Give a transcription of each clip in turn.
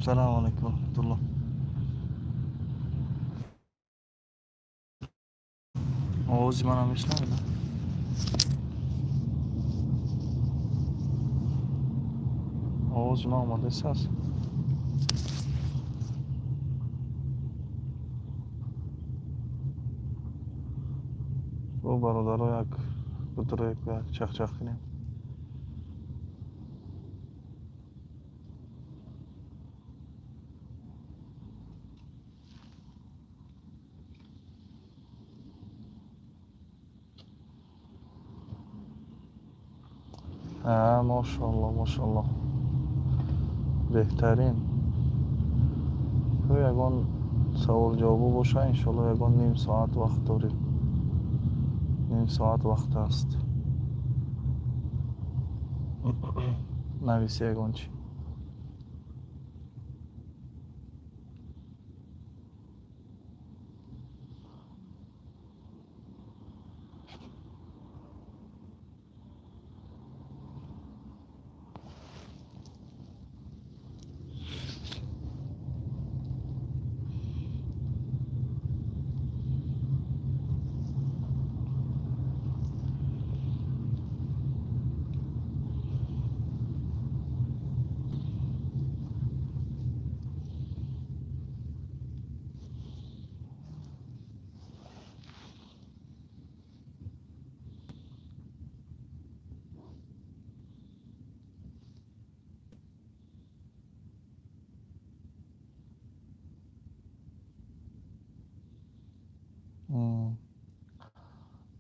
Салому алайкум раҳматуллоҳ. Овози манам мешнавед? Овози ман омадааст аст? Бо бародаро як бутуре як чахчах кунем. Мошалло, мошалло, беҳтарин. Ягон савол ҷавобо боша, иншолло ягон ним соат вақт дорем. Ним соат вақт аст. Нависи ягон чи.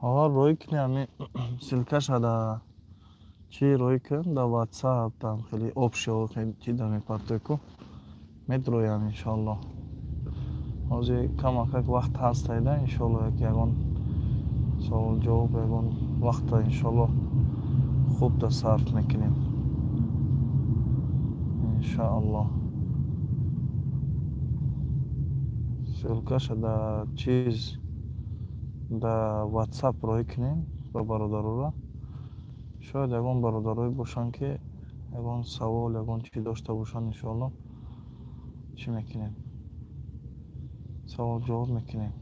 Ҳа, рӯй кунӣ, ами ссылкаша да чӣ рӯй кун, да WhatsApp там хеле общий чи да мепартои ку медроям иншоалло. Ҳозир камакак вақт ҳаст айда, иншоалло як ягон савол ҷавоб ягон вақта иншоалло хуб да сарф мекунем. Иншоалло. Ссылкаша да чиз да WhatsApp рӯй кунем ба бародарора. Шояд ягон бародарое бошанд, ки ягон савол, ягон чӣ дошта бошанд, иншоалло чӣ мекунем? Савол ҷавоб мекунем.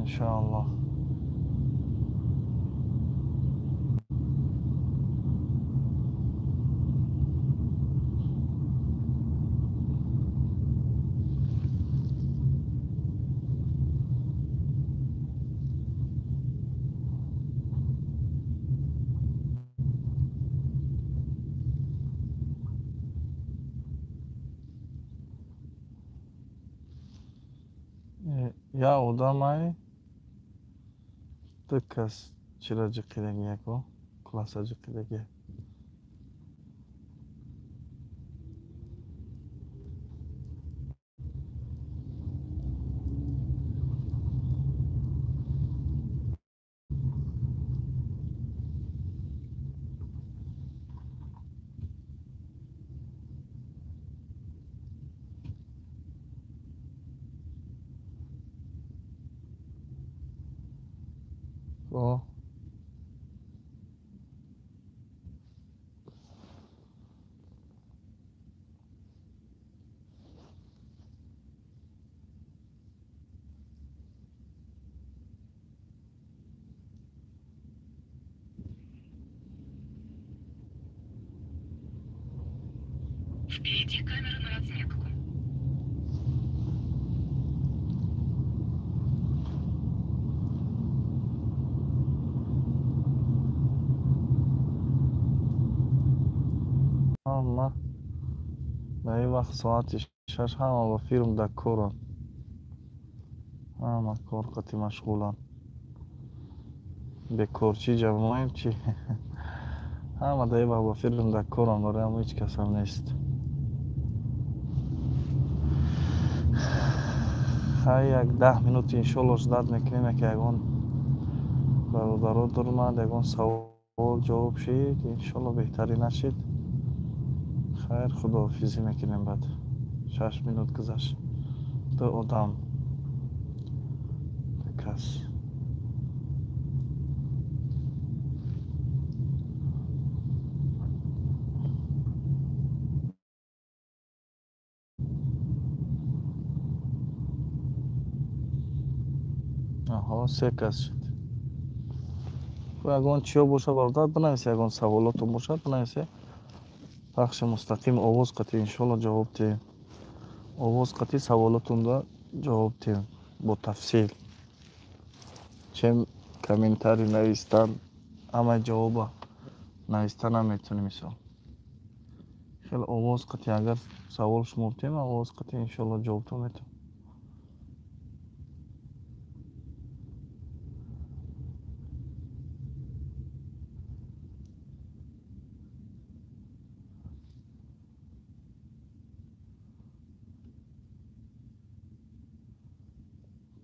Иншоалло. Я одамай ду кас чира ҷиқидаги яко класса ҷиқидаги. О. Впереди камера на разметку. Ҳама дар ин вақт соати 6 ҳама ба фирм дар коранд. Ҳама кор қати машғуланд. Бекорчӣ ҷамоаем чӣ? Ҳама дар ин вақт ба фирм дар коранд, барои ҳам ҳеҷ касам нест. Хай, як 10 минут иншолло ждать мекунем, яке ягон бародаро дурмад, ягон савол ҷавоб шид, иншолло беҳтарӣ нашид. Хайр, худоҳофизӣ мекунем баъд. 6 минут гузашт. Ду одам. Ду кас. Ҳо, се кас шуд. Ягон чиё боша, бародар, бинависе, ягон саволотон бошад, бинависе. Пахши мустақим овоз қатӣ иншоалло ҷавоб диҳем. Овоз қатӣ саволотонда ҷавоб диҳем бо тафсил. Чем комментарий навистан, ҳамаи ҷавоба нависта наметонем мисол. Хеле овоз қатӣ агар савол шумо диҳем, овоз қатӣ иншоалло ҷавобтон метавонем.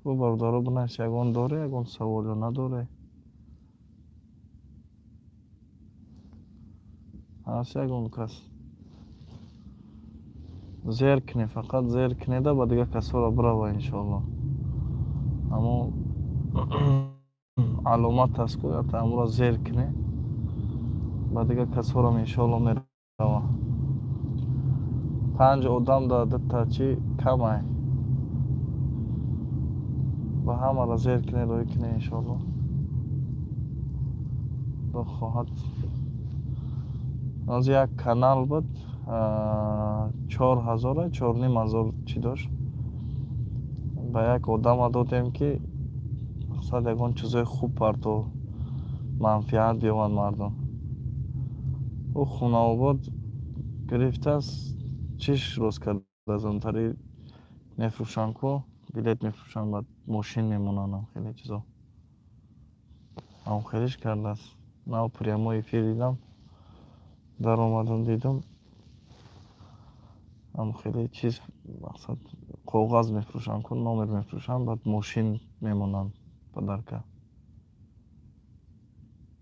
Бу бародаро, бинавис, ягон доре, ягон савол ё надоре? Ҳаст ягон кас? Зер кне, фақат зер кнеда, ба дигар касоро бирава иншоалло. Аммо аломат аст ку, амуро зер кне, ба дигар касорам иншоалло мерава. 5 одам да дута чи камай. Ба ҳамаро зер кне, рӯй кне иншоалло. Худо хоҳад. Ҳозир як канал буд, 4000, 4500 чӣ дошт. Ба як одама додем, ки мақсад ягон чизои хуб парто, манфиат биёванд мардум. Ӯ хонаобод гирифтааст, чиш рост кардааст, онтари мефурӯшанд ку, билет мефурӯшанд, баъд мошин мемонанд, хеле чизо. Ҳамхелиш кардааст. Нав прямой эфир дидам, даромадам, дидам. Ҳамхеле чиз, мақсад коғаз мефурӯшанд ку, номер мефурӯшанд, баъд мошин мемонанд подарка.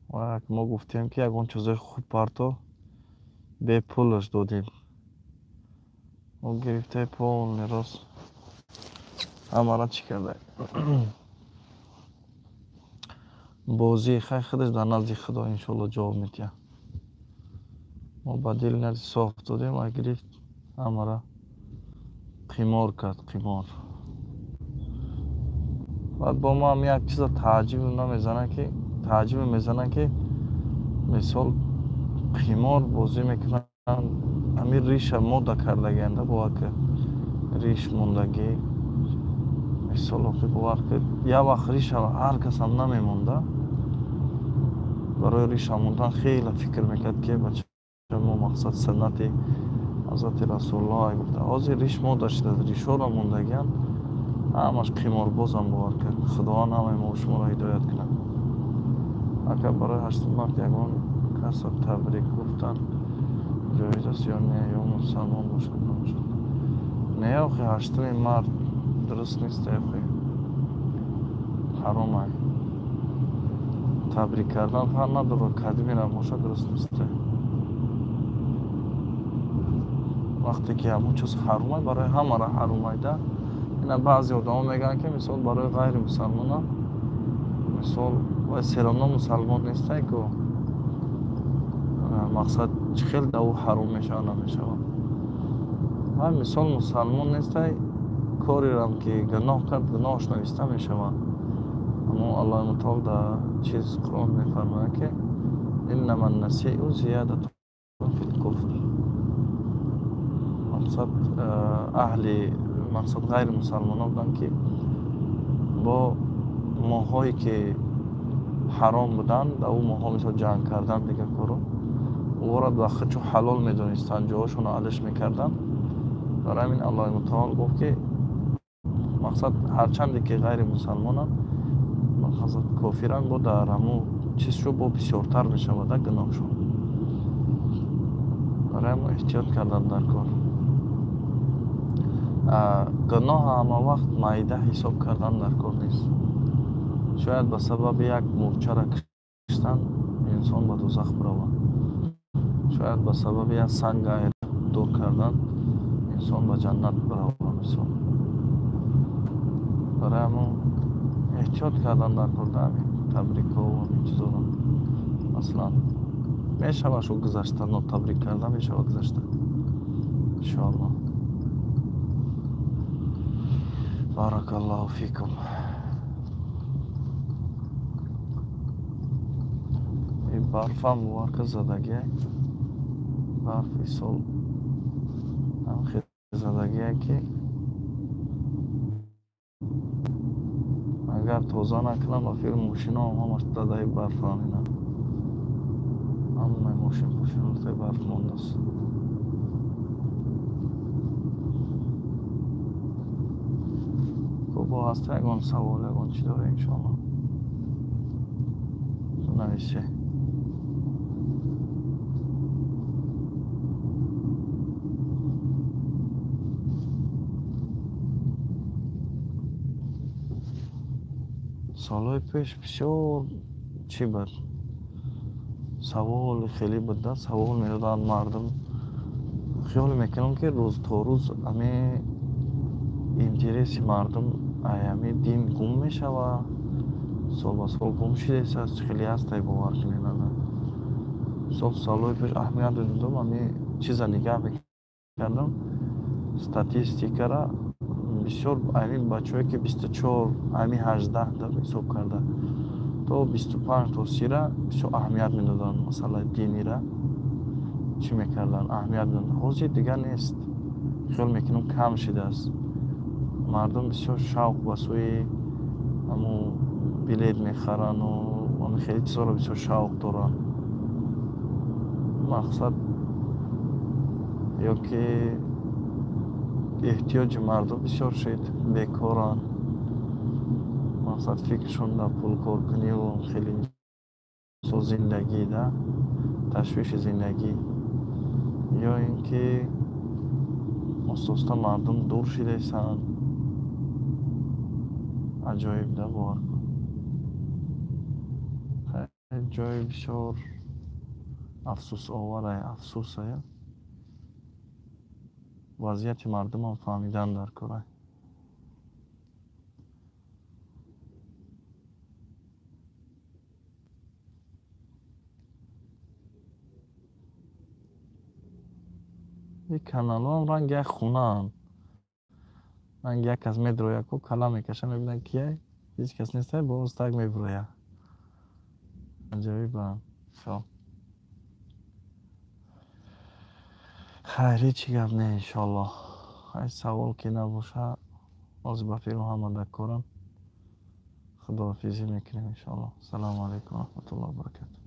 Ва мо гуфтем, ки ягон чизои хуб парто, бепулаш додем. Ӯ гирифтаи полный рост ҳамаро чӣ карда? Бозӣ хай худаш дар назди Худо иншоалло ҷавоб медиҳад. Мо ба дили нази соф додем, ва гирифт ҳамаро қимор кард, қимор. Баъд бо мо ҳам як чиза тааҷҷуб намезанад, ки тааҷҷуб мезанад, ки мисол қимор бозӣ мекунанд, ҳамин риша мода кардагианда, бовар ки риш мондагӣ. Мисол охи бовар ки як вақт риша ҳар касам намемонда. Барои риша мондан хеле фикр мекард, ки бача мо мақсад суннати ҳазрати Расулуллоҳ гуфта. Ҳозир риш мода шудааст, ришҳоро мондагианд, ҳамаш қиморбозам, бовар кард. Худованд ҳамаи мо шуморо ҳидоят кунад. Ака, барои 8 март ягон касро табрик гуфтан ҷоиз аст ё не, ё мусалмон бошад набошад? Не, охи, 8 март дуруст нест, охи, ҳаромай. Табрик кардан фарқ надорад, кадмирам бошад, дуруст нест. Вақте ки ҳамон чиз ҳарумай, барои ҳамаро ҳарумайда. Ина баъзе одамо мегӯянд, ки мисол барои ғайри мусалмона, мисол вай сероно мусалмон нестай ку, мақсад чӣ хел да ӯ ҳаром мешавад, намешавад. Вай мисол мусалмон нестай, корерам ки гуноҳ кард, гуноҳаш нависта мешавад. Аммо Аллоҳи мутаол дар чиз Қуръон мефармояд, ки иннама насиу зиядатун фил куфр. Мақсад аҳли мақсад ғайри мусалмонон буданд, ки бо моҳҳое ки ҳаром буданд, дар ӯ моҳҳо мисол ҷанг кардан, дигар коро ӯро ба худшон ҳалол медонистанд, ҷоҳошонро алиш мекарданд. Барои ҳамин Аллоҳи мутаол гуфт, ки мақсад ҳарчанде ки ғайри мусалмонанд, мақсад кофиранд, бо дар ҳамун чизшо бо бисёртар мешавад гуноҳшон. Барои ҳамин эҳтиёт кардан дар кор. Гуноҳ ҳама вақт майда ҳисоб кардан дар кор нест. Шояд ба сабаби як мурчаро киштан инсон ба дӯзах биравад. Шояд ба сабаби як санг дур кардан инсон ба ҷаннат биравад мисол. Барои ҳамон эҳтиёт кардан дар кор, табрикҳо ва ҳамин чизоро. Масалан, мешавад шо гузашта, нотабрик кардан мешавад гузашта. Иншоаллоҳ. Баракаллоҳу фикум. Барфам боварка задагия, барфи сол ҳам хел задагия, ки агар тоза накунам, ба фикр мошиноам ҳамаш дадаи барфан. Ина ҳамаи мошин пошинои барф мондааст. Хуб, бо ҳаста ягон савол, ягон чӣ дора, иншоалло нависе. Солҳои пеш бисёр чӣ буд, саволи хеле буд да, савол медоданд мардум. Хиёл мекунам, ки рӯз то рӯз ами интереси мардум ами дин гум мешава, сол ба сол гум шидааст. Хеле ҳастай, бовар кунед. Ана сол солҳои пеш аҳамият медодам, ами чиза нигаҳ мекардам, статистикара. Бисёр ами бачаҳое, ки 24, ами 18 да ҳисоб карда то 25 то 30-ра бисёр аҳамият медоданд, масъалаи динира чӣ мекарданд, аҳамият медоданд. Ҳозир дигар нест, хиёл мекунам, кам шидааст. Мардум бисёр шавқ ба сӯи ҳамун билет мехарану ами хеле чизҳоро бисёр шавқ доранд. Мақсад ё ки эҳтиёҷи мардум бисёр шид, бекоранд, мақсад фикршон дар пулкоркуниву хеле мисол зиндагӣ да, ташвиши зиндагӣ, ё ин ки оста-оста мардум дур шидаистанд. Аҷоиб да, бовар кун, ҷои бисёр афсӯсоварае, афсӯсая. Вазъияти мардумам фаҳмидан дар кора. Ин каналҳоам ранги як хонаанд, ранги як кас медрояд ку, кала мекаша, мебинад, кия, ҳеҷ кас нестай, боз так мебирояд. Аҷоибанд. Хоб, хайр, ҳечи гап не, иншоаллоҳ. Ҳай, савол ки набоша, ҳозир ба фикру ҳама дар корам, худоҳофизӣ мекунем, иншоаллоҳ. Ассалому алайкум варахматуллоҳи вабаракатуҳ.